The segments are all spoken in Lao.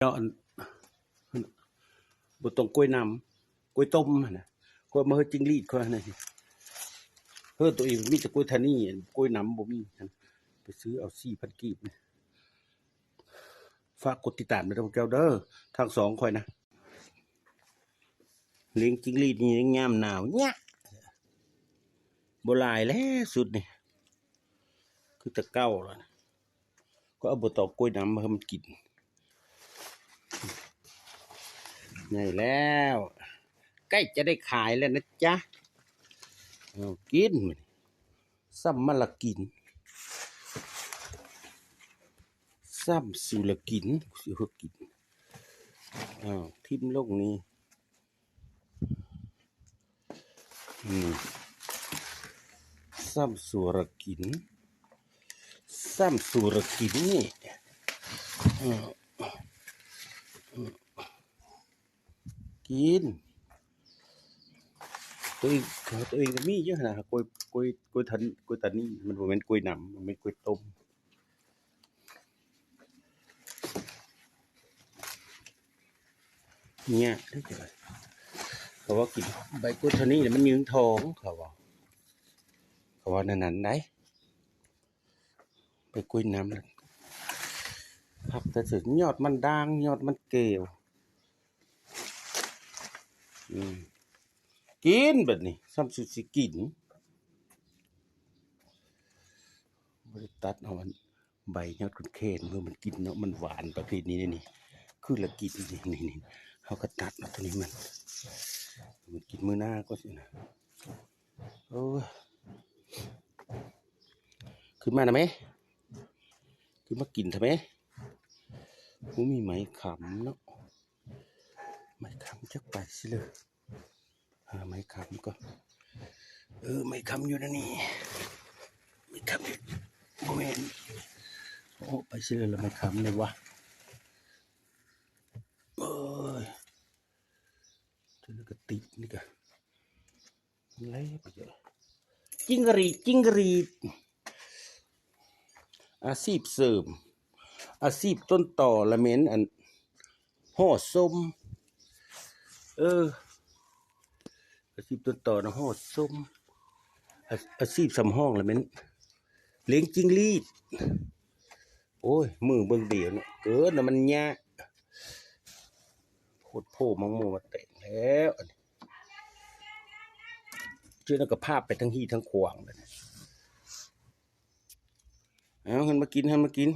ເນາະ ອັນ ບໍ່ຕ້ອງກ້ວຍນ້ຳ ກ້ວຍຕົ້ມຫັ້ນນະ ຂ້ອຍມາເຮີດຈິງຫຼີດຂ້ອຍຫັ້ນນະ ເຮີດໂຕເອງມີແຕ່ກ້ວຍທານີ ກ້ວຍນ້ຳບໍ່ມີ ໄປຊື້ເອົາສີ່ພັນກີບ. ຝາກກົດຕິດຕາມເດີພວກເຈົ້າເດີ ທັງສອງຂ້ອຍນະ. ລ້ຽງຈິງຫຼີດນີ້ຍາມໜາວຍະ ບໍ່ຫຼາຍແລ້ວຊຸດນີ້ ຄືແຕ່ເກົ່າລະ ກໍເອົາບໍ່ຕອງກ້ວຍນ້ຳມາໃຫ້ມັນກິນ. ໃຫຍ່ແລ້ວ ໃກ້ຈະໄດ້ຂາຍແລ້ວນະຈ໊ະ. ເອົາກິນ ຊ້ຳມາລະກິນ ຊ້ຳສູ່ລະກິນ ຊິເອົາກິນ. ອ້າວ ຖິ້ມລົງນີ້ ອືມ ຊ້ຳສູ່ລະກິນ ຊ້ຳສູ່ລະກິນນີ້ ເອີ ກິນ ໂຕເອງ ໂຕເອງກໍມີຢູ່ຫັ້ນນະ ກ້ວຍ ກ້ວຍ ກ້ວຍທານ ກ້ວຍຕານີ ມັນບໍ່ແມ່ນກ້ວຍນ້ຳ ມັນແມ່ນກ້ວຍຕົ້ມ. ເນຍ ເຂົາວ່າກິນໃບກ້ວຍທານີແລ້ວມັນຍືງທ້ອງ ເຂົາວ່າ ເຂົາວ່າແນວນັ້ນໃດ໋. ໃບກ້ວຍນ້ຳ ຜັກແຕ່ເຖິງຍອດມັນດ່າງ ຍອດມັນແກ້ວ. ອືມ ກິນບັດນີ້ ຊ້ຳສຸດຊິກິນ ບໍ່ໄດ້ຕັດເອົາອັນໃບຍອດແຄນເພື່ອມັນກິນເນາະ ມັນຫວານປະເພດນີ້ເດ້ນີ້ ຄືລະກິນນີ້ ນີ້ ນີ້ ເຮົາກໍຕັດເອົາຕົວນີ້ມັນ ມັນກິນມື້ໜ້າກໍຊິນະ. ໂອ້ຍ ຂຶ້ນມານະແມ່ ຂຶ້ນມາກິນທະແມ່. ບໍ່ມີໄມ້ຄ້ຳເນາະ ໄມ້ຄ້ຳຈັກໄປຊິເລີຍ ຫາໄມ້ຄ້ຳກ່ອນ. ເອີ ໄມ້ຄ້ຳຢູ່ໃນນີ້ ໄມ້ຄ້ຳຢູ່ ບໍ່ແມ່ນ ໂອ້ ໄປຊິເລີຍລະ ໄມ້ຄ້ຳນີ້ວະ. ໂອ້ຍ ຕົວນີ້ກໍຕິດ ນີ້ກໍ ແລ້ວໄປເຈີ ຈິງຫຼີດ ຈິງຫຼີດ ອາຊີບເສີມ ອາຊີບຕົ້ນຕໍລະແມ່ນອັນຫໍ່ສົມ ເອີ ອາຊີບຕົ້ນຕໍນະຫໍ່ສົມ ອາ ອາຊີບສຳຮອງລະແມ່ນລ້ຽງຈິງຫຼີດ. ໂອ້ຍ ມືເບິ່ງດຽວເນາະ ເກີນລະມັນຍາກ ໂພດໂພ ມັກໝູມາແຕກແລ້ວ ອັນນີ້ ເຈົ້ານັ້ນກໍພາບໄປທັງຮີ້ທັງຂວາງເລີຍ. ເອົາ ເພິ່ນມາກິນ ເພິ່ນມາກິນ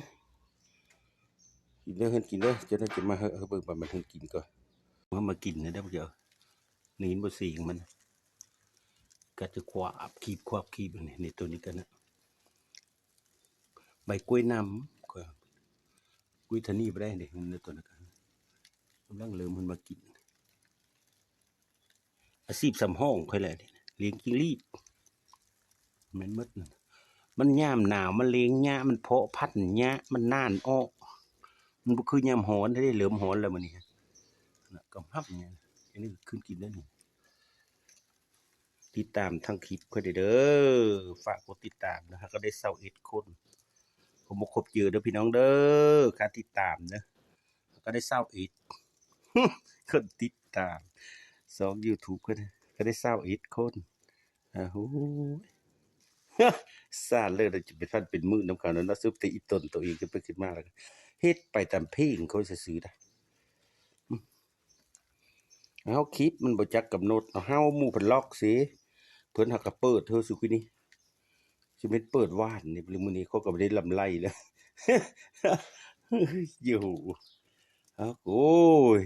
ກິນເດີ ເພິ່ນກິນເດີ ເຈົ້ານັ້ນຈະມາໃຫ້ເບິ່ງ ປະມານເພິ່ນກິນກ່ອນ ມາ ມາກິນເດີ ເຈົ້າ ໄດ້ຍິນບໍ່ສຽງມັນ ກັດຈະຄວາບຄີບ ຄວາບຄີບ ນີ້ ນີ້ ໂຕນີ້ກັນນະ. ໃບກ້ວຍນ້ຳ ກ້ວຍທານີບໍ່ໄດ້ເດ້ ເຫັນແລ້ວຕົວນັ້ນກະກຳລັງເລີ່ມເພິ່ນມາກິນ ອາຊີບສຳຮອງຂ້ອຍແຫຼະ ລ້ຽງຈິງຫຼີດ ແມ່ນໝົດນັ້ນ ມັນຍາມໜາວ ມັນລ້ຽງຍາກ ມັນເພາະພັນຍາກ ມັນນານອອກ ມັນບໍ່ຄືຍາມຮ້ອນເດ້ ເລີ່ມຮ້ອນແລ້ວມື້ນີ້ ກຳຮັບນີ້ ອັນນີ້ຂຶ້ນກິນໄດ້ນີ້. ຕິດຕາມທັງຄລິບຂ້ອຍເດີ ເດີ ຝາກກົດຕິດຕາມນະ ຫາກໍໄດ້ຊາວເອັດຄົນ ຄົບບໍ່ຄົບເຈີເດີພີ່ນ້ອງເດີ ຄ່າຕິດຕາມເດີ ຫາກໍໄດ້ຊາວເອັດ ຄົນຕິດຕາມ ຊ່ອງຢູທູບຂ້ອຍກໍໄດ້ຊາວເອັດຄົນ ອາ ໂຫຍ ສາເລີຍ ຈະໄປພັນເປັນໝື່ນນຳເຂົານັ້ນເນາະ ສຸບແຕ່ອີ່ຕົນໂຕເອງຂຶ້ນໄປຂຶ້ນມາ ແລ້ວກໍເຮັດໄປຕາມເພງຂ້ອຍຊື່ໆ ດາ. ເຮົາຄລິບມັນບໍ່ຈັກກຳນົດເນາະ ເຮົາໝູ່ເພິ່ນລັອກເສ ເພິ່ນຫາກະເປີດເທີສຸກີນີ້ ຊິແມ່ນເປີດວານນີ້ ຫຼືມື້ນີ້ເຂົາກໍບໍ່ໄດ້ລຳໄລແລ້ວ ຢູ່ ເອົາ ໂອ້ຍ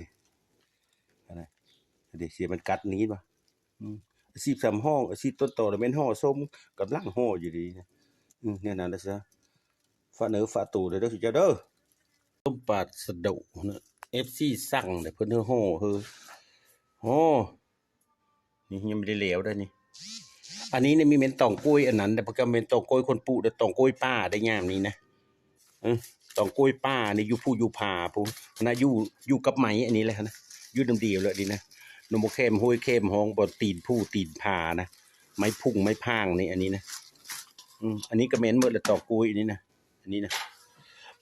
ອັນນັ້ນເດ ເສຍມັນກັດນີ້ວະ ອືມ ອາຊີບສຳຮອງ ອາຊີບຕົ້ນຕໍລະແມ່ນຫໍ່ສົມ ກຳລັງຫໍ່ຢູ່ດີນະ ອືມ ແນວນັ້ນລະຊະ ຝາກເນື້ອຝາກໂຕເດີ ເດີ ເຈົ້າເດີ. ຕົ້ມປາສະໂດນະ ເອັຟຊີສັ່ງເດ້ ເພິ່ນເຮີ້ ເຮີ້ ໂອ້ ນີ້ຍັງບໍ່ໄດ້ແລ້ວເດ້ນີ້ ອັນນີ້ນີ້ມີແມ່ນຕອງກ້ວຍອັນນັ້ນເດ້ ບໍ່ແມ່ນຕອງກ້ວຍຄົນປູກເດ້ ຕອງກ້ວຍປ່າໄດ້ຍາມນີ້ນະ ເອີ ຕອງກ້ວຍປ່ານີ້ຢູ່ພູຢູ່ຜາພຸ້ນນະ ຢູ່ ຢູ່ກັບໄມ້ອັນນີ້ແຫຼະນະ ຢູ່ນຳດຽວແຫຼະນີ້ນະ ໜອງບໍ່ແຄມ ຫ້ວຍແຄມ ຫ້ອງບ່ອນຕີນພູຕີນຜານະ ໄມ້ພຸ້ງໄມ້ພາງນີ້ ອັນນີ້ນະ ອືມ ອັນນີ້ກໍແມ່ນໝົດແຫຼະ ຕອງກ້ວຍອັນນີ້ນະ ອັນນີ້ນະ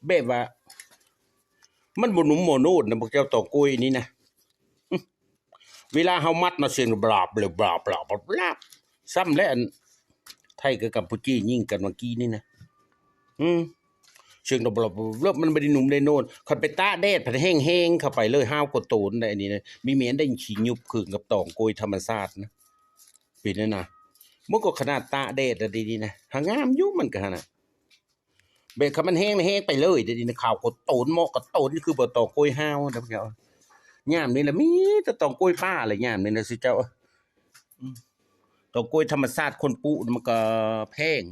ແບບວ່າ ມັນບໍ່ໜຸ່ມບໍ່ໂນນນະ ພວກເຈົ້າຕອງໂກຍນີ້ນະ. ເວລາເຮົາມັດນະ ສຽງບລາບ ບລາບ ບລາບ ບລາບ ບລາບ ຊ້ຳແລ້ວ. ອັນໄທກັບກຳປູເຈຍິງກັນເມື່ອກີ້ນີ້ນະ ອືມ ສຽງບລາບ ບລາບ ບລາບ ມັນບໍ່ໄດ້ໜຸ່ມໄດ້ໂນນ. ຄັນໄປຕາກແດດພັດແຫ້ງໆ ເຂົ້າໄປເລີຍ ຫ້າວກວ່າໂຕນໄດ໋ ອັນນີ້ນະ. ມີແມ່ນໄດ້ຂີ້ຫຍຸບຄືກັບຕອງໂກຍທຳມະຊາດນະ ເປັນນັ້ນນະ. ມັນກໍຂະໜາດຕາກແດດລະເດນີ້ນະ ຫາງາມຢູ່ ມັນກໍຫັ້ນນະ. ແບບຄັນມັນແຫ້ງ ແຫ້ງໄປເລີຍເດນີ້ນະ ຂາວກໍໂຕນ ໝອກກໍໂຕນ ຄືບໍ່ຕອງໂກຍຫ້າວນະ. ຍາມນີ້ລະມີແຕ່ຕອງໂກຍປ່າລະ ຍາມນີ້ນະ ຊິເຈົ້າ. ອືມ ຕອງໂກຍທຳມະຊາດຄົນປູກມັນກໍແພງ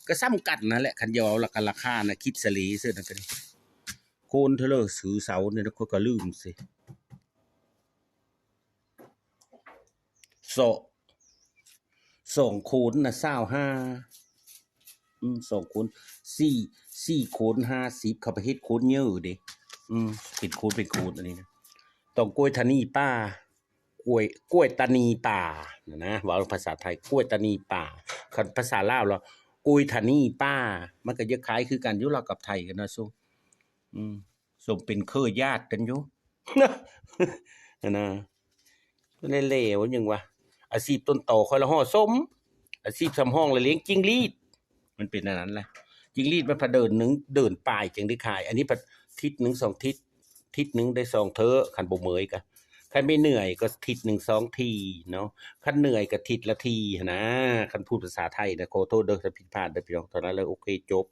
ກໍສ່ຳກັນນັ້ນແຫຼະ. ຄັນຢາກເວົ້າລາຄາ ລາຄານະ ຄິດສະເລເສີນະ ກໍໂຄນເທື່ອເລີ ຊື້ເສົານີ້ນະ ຂ້ອຍກໍລືມຊິ. ສອງ ສອງໂຄນນະ ຊາວຫ້າ ອືມ ສອງໂຄນ ສີ່ ສີ່ໂຄນ ຫ້າສິບ ເຂົາໄປເຮັດໂຄນເຍີເດ້. ອືມ ເປັນໂຄນ ເປັນໂຄນ ອັນນີ້ນະ ຕອງໂກຍທະນີປ່າ ກ້ວຍ ກ້ວຍຕານີປ່ານະ ເວົ້າພາສາໄທ ກ້ວຍຕານີປ່າ. ຄັນພາສາລາວລະ ໂກຍທະນີປ່າ. ມັນກໍຈະຄ້າຍຄືກັນຢູ່ລາວກັບໄທກັນນະ ສົມ ອືມ ສົມເປັນເຄີຍຍາດກັນຢູ່ ຫັ້ນນະ. ແລ້ວຫຍັງວະ ອາຊີບຕົ້ນຕໍຂ້ອຍລະຫໍ່ສົມ ອາຊີບສຳຮອງລະລ້ຽງຈິງຫຼີດ. ມັນເປັນອັນນັ້ນລະ ຈິງຫຼີດມັນພັດເດືອນໜຶ່ງເດືອນປາຍຈຶ່ງໄດ້ຂາຍ. ອັນນີ້ພັດທິດໜຶ່ງສອງທິດ ທິດໜຶ່ງໄດ້ສອງເທື່ອ ຄັນບໍ່ເມື່ອຍກະ. ຄັນບໍ່ເມື່ອຍກໍທິດໜຶ່ງສອງທີເນາະ ຄັນເມື່ອຍກໍທິດລະທີຫັ້ນນະ. ຄັນພູດພາສາໄທນະ ຂໍໂທດເດີ ຖ້າຜິດພາດເດີພີ່ນ້ອງ. ເທົ່ານັ້ນເລີຍ ໂອເຄ ຈົບ.